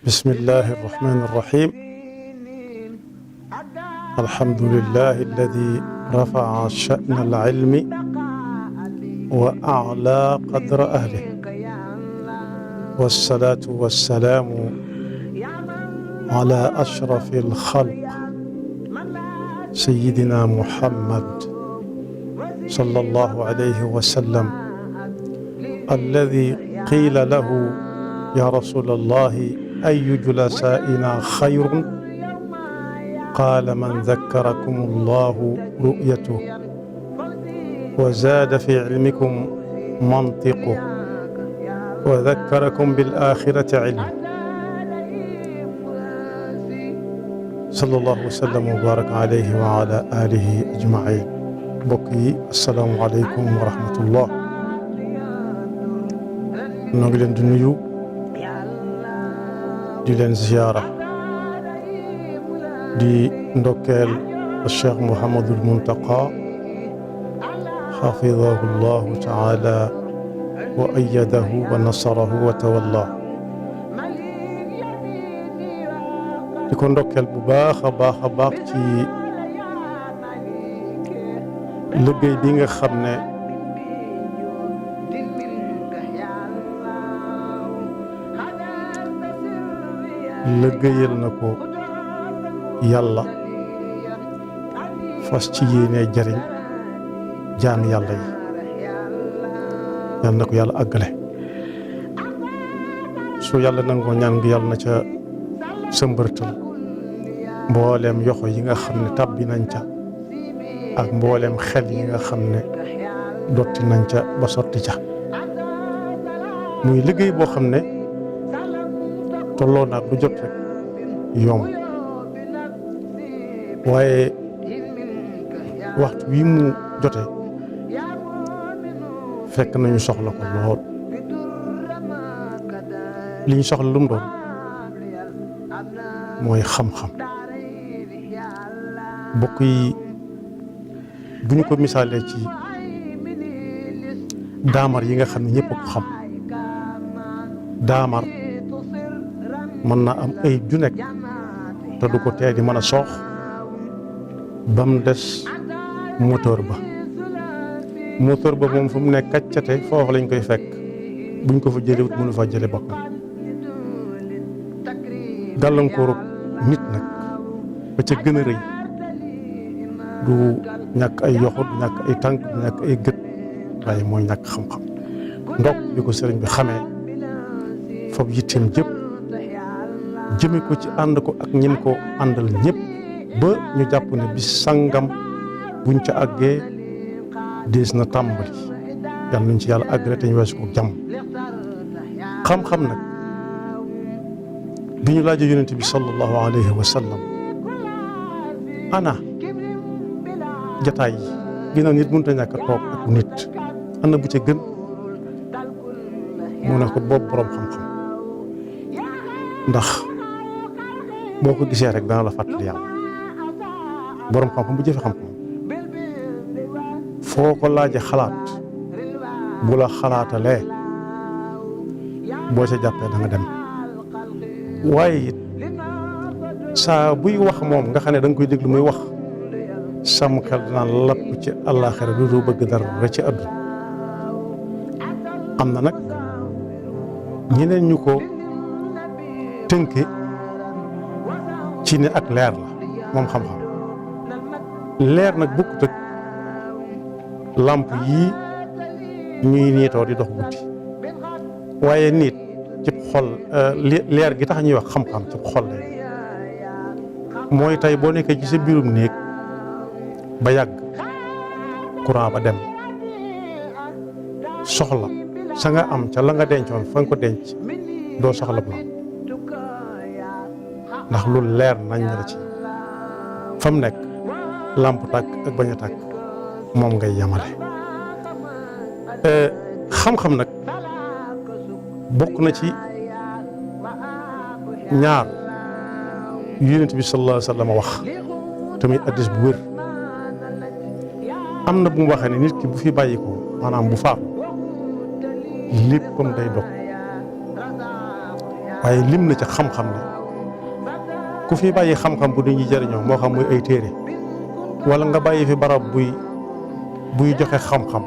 بسم الله الرحمن الرحيم. الحمد لله الذي رفع شأن العلم وأعلى قدر أهله، والصلاة والسلام على أشرف الخلق سيدنا محمد صلى الله عليه وسلم، الذي قيل له يا رسول الله أي جلسائنا خير؟ قال من ذكركم الله رؤيته وزاد في علمكم منطقه وذكركم بالآخرة علمه. صلى الله وسلم وبارك عليه وعلى آله أجمعين. mbokk yi assalaamu aleykum wa rahmatullah. noo ngi leen di nuyu di leen ziyaara di ndokkeel Cheikh Mouhamadul Muntaqa xafidahu llahu taala wa ayyadahu wa nasarahu wa tawallahu. di ko ndokkeel bu baax a baax a baax ci liggéey bi nga xam ne liggéeyal na ko yàlla, fas ci yéene jariñ jaam yàlla yi. yàlla na ko yàlla àggale. su yàlla nangoo ñaan ngi yàlla na ca sëmbërtal mbooleem yoxo yi nga xam ne tàbbi nañ ca ak mbooleem xel yi nga xam ne dotti nañ ca ba sotti ca. muy liggéey boo xam ne tolloo naat lu jot rek yomb, waaye waxtu wi mu jote fekk nañu soxla ko lool. li ñu soxla lu mu doon mooy xam-xam. bokk yi bu ñu ko misaalee ci daamar yi nga xam ne ñëpp ko xam, daamar mën naa am ay ju nekk te du ko tee di mën a soox ba mu des moteur ba. moteur ba moom fu mu nekk kaccate foofu lañ koy fekk, buñ ko fa jëlewut mënu fa jële boppam. gàllankooru nit nag ba ca gën a rëy du ñàkk ay yoxut, du ñàkk ay tànk, du ñàkk ay gët, waaye mooy ñàkk xam-xam. ndok bi ko sëriñ bi xamee fab yitteem jëpp jëme ko ci ànd ko ak ñim ko àndal ñëpp ba ñu jàpp ne bis sangam buñ ca àggee dees na tàmbali. yàlla nañ ci yàlla àggale te ñu weesu ko jàmm. xam-xam nag bi ñu laajee yonent bi sallallahu alayhi wa sallam ana jataay yi ginnaaw nit mënut a ñàkk a toog ak nit, ana bu ca gën? mu ne ko boobu boroom xam-xam, ndax boo ko gisee rek dana la fàttali yàlla. boroom xam-xam bu jëfe xam-xam foo ko laaje xalaat bu la xalaatalee boo ca jàppee da nga dem. waaye it saa buy wax moom nga xam ne da nga koy déglu muy wax, sam xel dinaan lapp ci àllaaxira du doo bëgg dara ci àdduna. am na nag ñeneen ñu ko tënke ci ne ak leer la moom xam-xam. leer nag bokkut ak làmp yii ñuy niitoo di dox guddi, waaye nit ci xol leer gi tax ñuy wax xam-xam ci xol la. mooy tey boo nekkee ci sa biirum néeg ba yàgg courant ba dem, soxla sa nga am ca la nga dencoon fa nga ko denc doo soxla bu ndax lu leer nañ la ci fa mu nekk. làmp tàkk ak bañ a tàkk moom ngay yamale. xam-xam nag bokk na ci ñaar yonent bi sallallahu alayhi wa sallam wax tamit addis bu wér. am na bu mu waxee ne nit ki bu fi bàyyi ko maanaam bu faatu léppam day dog waaye lim na ca xam-xam ne ku fi bàyyi xam-xam bu nit ñi jëriñoo moo xam muy ay téere wala nga bàyyi fi barab buy joxe xam-xam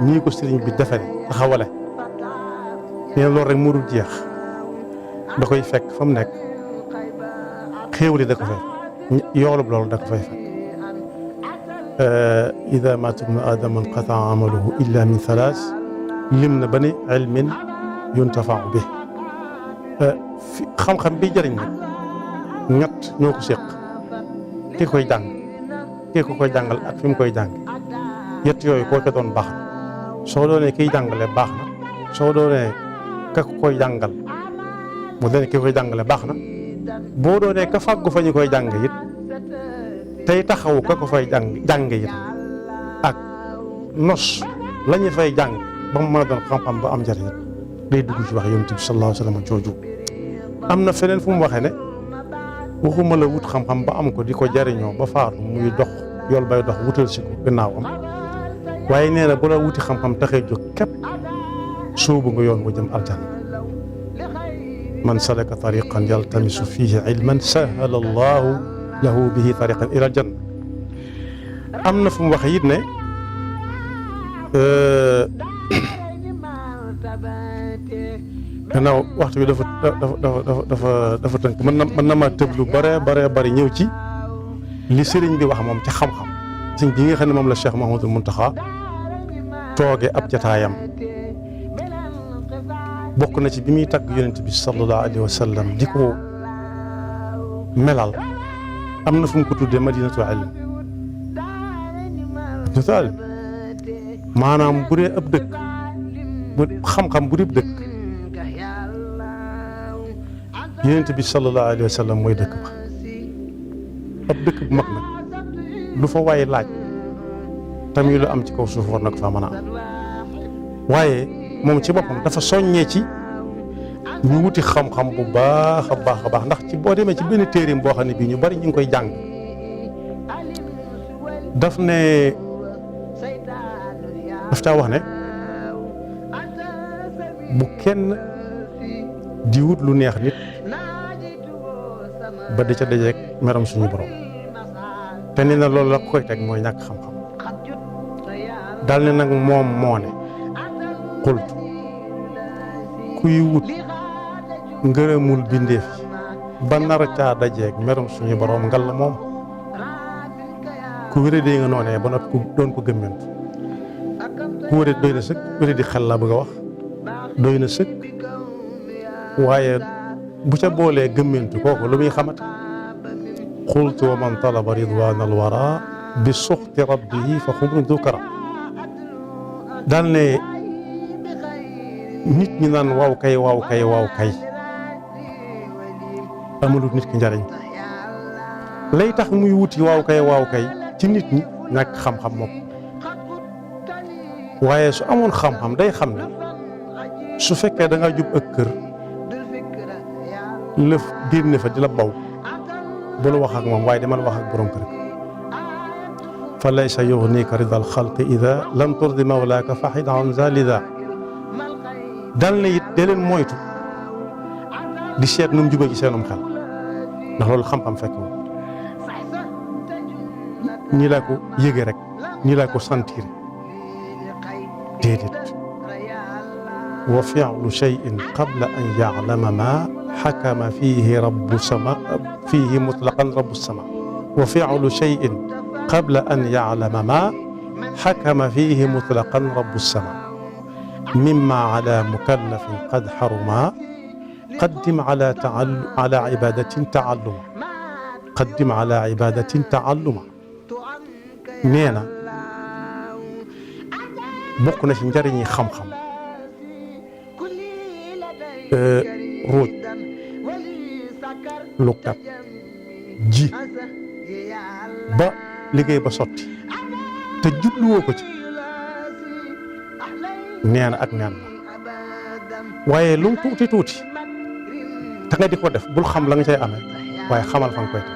ñii ko sëriñ bi defare taxawale nee loolu rek mu dul jeex da koy fekk fa mu nekk xéewali da ko fay yoolub loolu da ko fay fekk ida maata ibnu aadama inqataa amaluhu illa min thalaas lim na ba ne ilmin yuntafau bi xam-xam bi jëriñ nag ñett ñoo ko séq ki koy jàng ki ko koy jàngal ak fi mu koy jàng yett yooyu koo ca doon baax na soo doonee kiy jàngale baax na soo doonee ka koy jàngal mu doonee ki koy jàngale baax na boo doonee ka fàggu fa ñu koy jàng it tey taxawu ka ko fay jàng it ak nos la ñu fay jàng ba mu mën a doon xam-xam ba am njëriñ day dugg ci wax yonent bi sallallahu alayhi wa sallam jooju am na feneen fu mu waxee ne waxuma la wut xam-xam ba am ko di ko jariñoo ba faatu muy dox yool bay dox wutal si ko gannaawam waaye nee na bu la wuti xam-xam taxee jóg képp sóobu nga yoon wa jëm aljanna man salaka tariqan yaltamisu fihi ilman sahala allahu lahu bihi tariqan ila aljanna am na fu mu waxee it ne gannaaw waxtu bi dafa tënk mën na ma tëb lu bare bari ñëw ci li sëriñ bi wax moom ci xam-xam sëriñ bi nga xam ne moom la Cheikh Mouhamadoul Mountakha tooge ab jataayam bokk na ci bi muy tagg yonent bi sallallahu alayhi wa sallam di ko melal am na fu mu ko tuddee madinatu ilm maanaam bu dee ab dëkk bu xam-xam bu dee dëkk yonent bi sallallahu alayhi wa sallam mooy dëkk ba ab dëkk bu mag nag lu fa waaye laaj tamit lu am ci kaw suuf war na ko faa mën a am waaye moom ci boppam dafa soññee ci ñu wuti xam-xam bu baax a baax ndax ci boo demee ci benn téereem boo xam ne bii ñu bari ñu ngi koy jàng daf caa wax ne bu kenn di wut lu neex nit ba di ca dajeek meram suñu borom te ni na loolu la ko koy teg mooy ñàkk xam-xam dal ne nag moom moo ne xultu kuy wut ngërëmul bindeef ba nar caa dajeek meram suñu borom ngal la moom ku wéré dee nga noonee ba not ku doon ko gëmmentu ku wéré doy na sëkk wéré di xel la bëgg a wax doy na sëkk waaye bu ca boolee gëmmentu kooku lu muy xamat xultu wa man talaba ridwan alwara bi suxti rabbihi fa xumrun dukara daal ne nit ñi naan waaw kay amalut nit ki njariñ lay tax muy wuti waaw kay ci nit ñi ñàkk xam-xam moom waaye su amoon xam-xam day xam ne su fekkee da nga jub ak kër lëf génne fa di la baw bu la wax ak moom waaye demal wax ak borom kër fa laysa yughnika rida alxalqi ida lam turdi mawlaaka faxid an zalida dal na it dee leen moytu di seet nu mu jubee ci seenum xel ndax loolu xam-xam fekk moom nii laa ko yëge rek nii laa ko sentir déedéet wa fi'lu shay'in qabla an ya'lama ma xakama fiihi rabbu sama fiihi mutlaqan rabbu sama wa fi'lu shay'in qabla an ya'lama ma xakama fiihi mutlaqan rabbu sama mimma ala mukallafin qad xaruma qaddim ala ibadatin taalluma qaddim ala ibadatin taalluma nee na bokk na ci njëriñi xam-xam ruuj lukkat ji ba liggéey ba sotti te jubluwoo ko ci nee na ak neen la waaye lu mu tuuti te nga di ko def bul xam la nga cay amee waaye xamal fa nga koy teg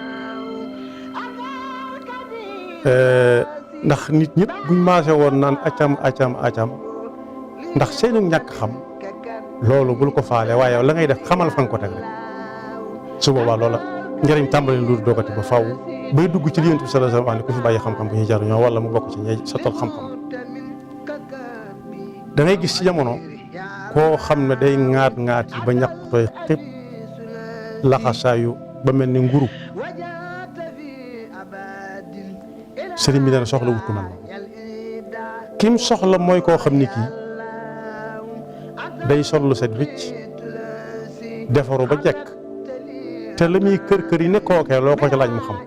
ndax nit ñëpp buñ maase woon naan acam ndax seenu ñàkk xam loolu bul ko faale waaye yow la ngay def xamal fa nga ko teg rek su boobaa loola njëriñ tàmbali lu doogati ba faw bay dugg ci li Yonent bi sallallahu alayhi wa sallam wax ne ku fi bàyyi xam-xam bu ñuy jariñoo wala mu bokk ci ñay sottal xam-xam. da ngay gis ci jamono koo xam ne day ŋaat yi ba ñàkk tooy xëpp laxasaayu ba mel ni nguru sëriñ bi dana soxla wut ku mel kim soxla mooy koo xam ni kii day sol lu set wicc defaru ba jekk te la muy kër yi ne kookee loo ko ci laaj mu xam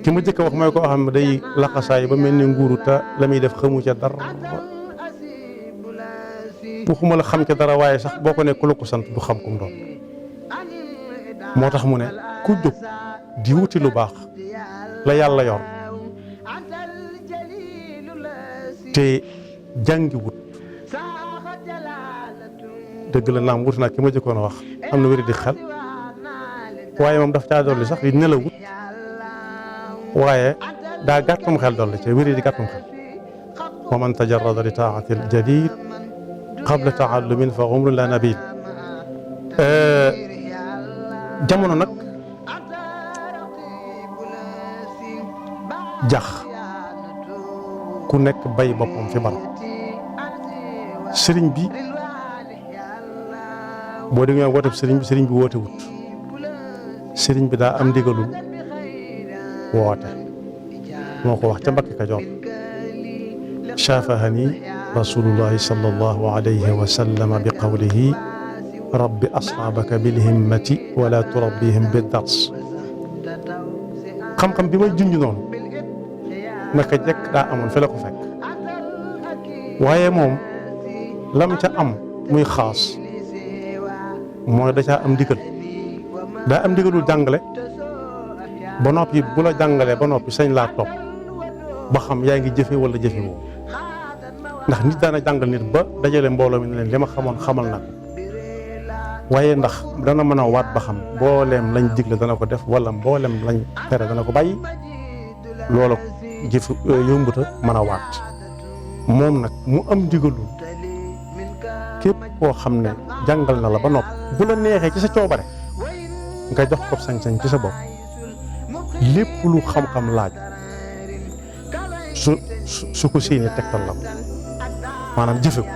ki ma jëkk wax mooy koo xam ne day laxasaayu ba mel ni nguru te la muy def xamu ca dara waxuma la xam ca dara waaye sax boo ko ne ku la ko sant du xam kum doon moo tax mu ne ku jóg di wuti lu baax la yàlla yor te jàngi wut dëgg la naam wut naa ki ma jëkkoon a wax am na wéri di xel waaye moom daf caa dolli sax yi nelawut waaye daa gàttum xel dolli ca wéri di gàttum xel wa man tajarrada li taa'ati al jadid qabla ta'allumin fa umrun la nabil jamono nag jax ku nekk bay boppam fi barab sëriñ bi boo déggee woote sëriñ bi woote wut sëriñ bi daa am ndigalul woote moo ko wax ca Mbàkke Kajoor shaafahani rasulullahi sallallahu alayhi wa sallam bi qawlihi rabbi asxaabaka bil himmati wala turabbihim bid dars xam-xam bi may junj noonu naka jekk daa amoon fi la ko fekk waaye moom lam ca am muy xaas mooy da caa am ndigal daa am ndigalul jàngale ba noppi bu la jàngalee ba noppi sañ laa topp ba xam yaa ngi jëfe wala jëfe woo ndax nit daana jàngal nit ba dajale mbooloo mi ne leen li ma xamoon xamal na ko waaye ndax dana mën a waat ba xam mbooleem lañ digle dana ko def wala mbooleem lañ tere dana ko bàyyi loola jëf yombuta mën a waat moom nag mu am ndigalu képp koo xam ne jàngal na la ba nopp bu la neexee ci sa coobare nga jox ko sañ-sañ ci sa bopp lépp lu xam-xam laaj su ko séenee tegtal la ko maanaam jëfe ko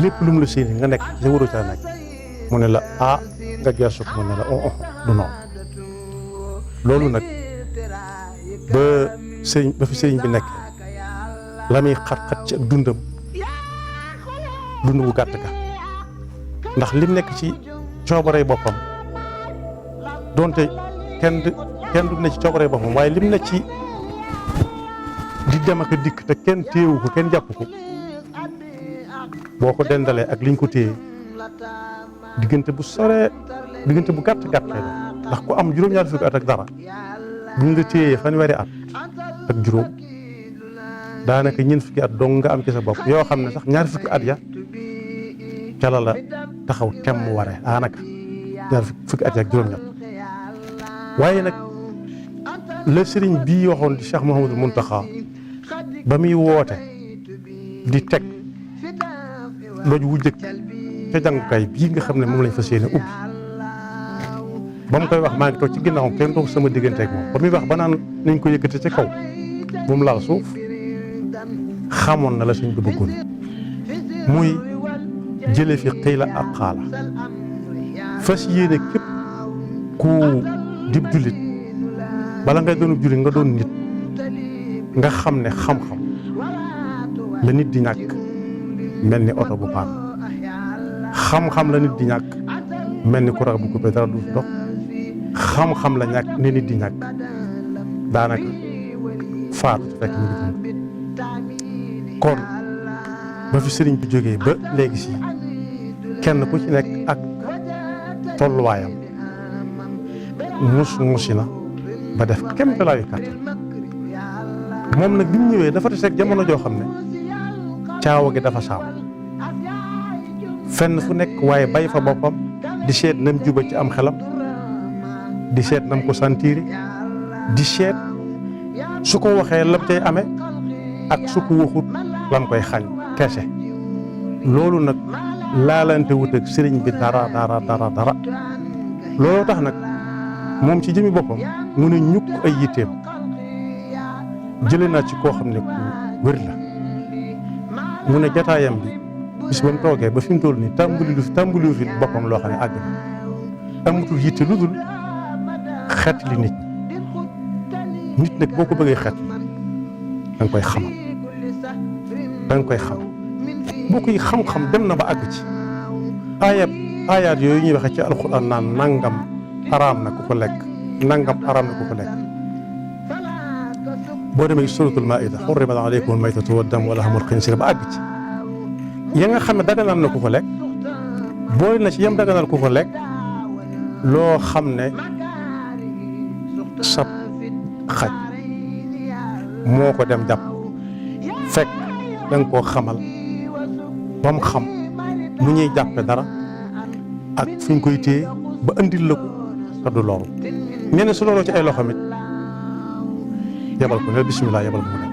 lépp lu mu la séenee nga nekk sa waru caa nekk mu ne la nga gersu ko mu ne la du noonu loolu nag ba fi sëriñ bi nekk la muy xat-xat ci ak dund bu gàtt ka ndax lim nekk ci coobaree boppam donte kenn du ne ci coobaree boppam waaye lim ne ci di dem ak a dikk te kenn téewu ko kenn jàpp ko boo ko dendalee ak liñ ko téye diggante bu soree diggante bu gàtt lay doon ndax ku am juróom-ñaar fukki at ak dara buñ la téyee fanweeri at ak juróom daanaka ñeent fukki at dong nga am ci sa bopp yoo xam ne sax ñaar fukki at ya ca la taxaw temm waree daanaka ñaar fukki at ya ak juróom-ñett waaye nag la sëriñ bii waxoon di Cheikh Mouhamadou Mountakha ba muy woote di teg loj wu jëkk ca jàngukaay bii nga xam ne moom lañ fas yéene ubbi ba mu koy wax maa ngi toog ci ginnaawam kenn toog sama digganteeg moom ba muy wax ba naan nañ ko yëkkate ca kaw bu mu laal suuf xamoon na la suñ ko bëggoon muy jële fi xiila ak xaala fas yéene képp ku dib jullit bala ngay doon jullit nga doon nit nga xam ne xam-xam la nit di ñàkk mel ni oto bu paan xam-xam la nit di ñàkk mel ni courant bu coupé dara du dox xam-xam la ñàkk ne nit di ñàkk daanaka faatu fekk ñu ngi dund kon ba fi sëriñ bi jógee ba léegi si kenn ku ci nekk ak tolluwaayam musi na ba def kem talaayu kàttan moom nag bi mu ñëwee dafa des rek jamono joo xam ne caawa gi dafa saaw fenn fu nekk waaye bay fa boppam di seet nam juba ci am xelam di seet nam ko sentiiri di seet su ko waxee lam cay amee ak su ko waxut lam koy xañ kese loolu nag laalante wut ak sëriñ bi dara looloo tax nag moom ci jëmi boppam mu ne ñukk ay yitteem jële naa ci koo xam ne ku wér la mu ne jataayam bi bis ba mu toogee ba fi mu toll nii tàmbaliwu fi boppam loo xam ne àgg na amatul yitte lu dul xeet li nit nag boo ko bëggee xeet da nga koy xamal bokk yi xam-xam dem na ba àgg ci aayaat yooyu ñuy waxe ci alxuraan naan nangam araam na ku ko lekk boo demee suratul maida xurrimat alaykum almaytatu waddam wa lahmul xinsiir ba àgg ci ya nga xam ne daganal na ku ko lekk boole na ci yam daganal ku ko lekk loo xam ne sab xaj moo ko dem jàpp fekk da nga koo xamal ba mu xam nu ñuy jàppe dara ak fu ñu koy téye ba andil la ko te du loru nee na su looloo ci ay loxo it yebal ko ne bisimilah yebal ko mu dem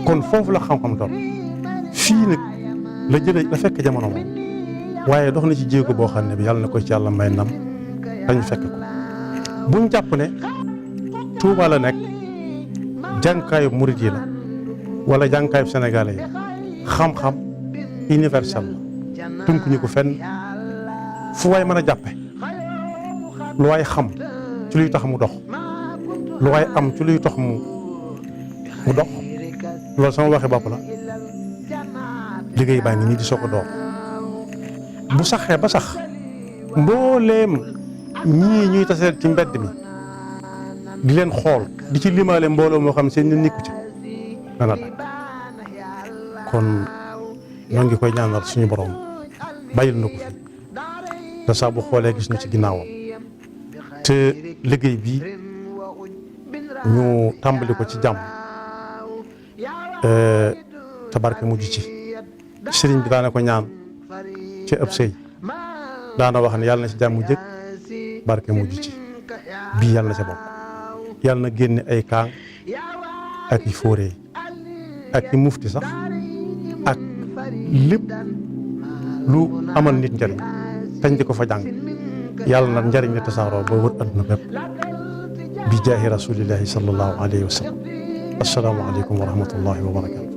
kon foofu la xam-xam doon fii nag la fekk jamono moom waaye dox na ci jéego boo xam ne bi yàlla na ko ci yàlla may ndam dañu fekk ko buñ jàpp ne Tuuba la nekk jànkaayub murit yi la wala jànkaayub sénégalais yi xam-xam universel la tënkuñu ko fenn fu waay mën a jàppe lu waay xam ci luy tax mu dox lu waay am ci luy tax mu dox loolu sama waxi bopp la liggéey baa ngi nii di soog a door bu saxee ba sax mbooleem ñii ñuy taseel ci mbedd mi di leen xool di ci limaale mbooloo moo xam seen nit nikku ci dana dak kon ñoo ngi koy ñaanal suñu borom bàyyil na ko fi te saa bu xoolee gis ñu ci ginnaawam te liggéey bi ñu tàmbali ko ci jàmm te barke mujj ci sëriñ bi daana ko ñaan ci ëpp sëy daana wax ne yàlla na ci jàmm jëkk barke mujj ci bii yàlla na ca bokk yàlla na génne ay kaang ak i fóoree ak i mufti sax ak lépp lu amal nit njariñ tañ di ko fa jàng yàlla na njariñ la tasaaroo ba wër adduna bépp bi jaahi rasulillahi sallallahu alayhi wa sallam assalaamu aleykum wa rahmatullahi wa barakatu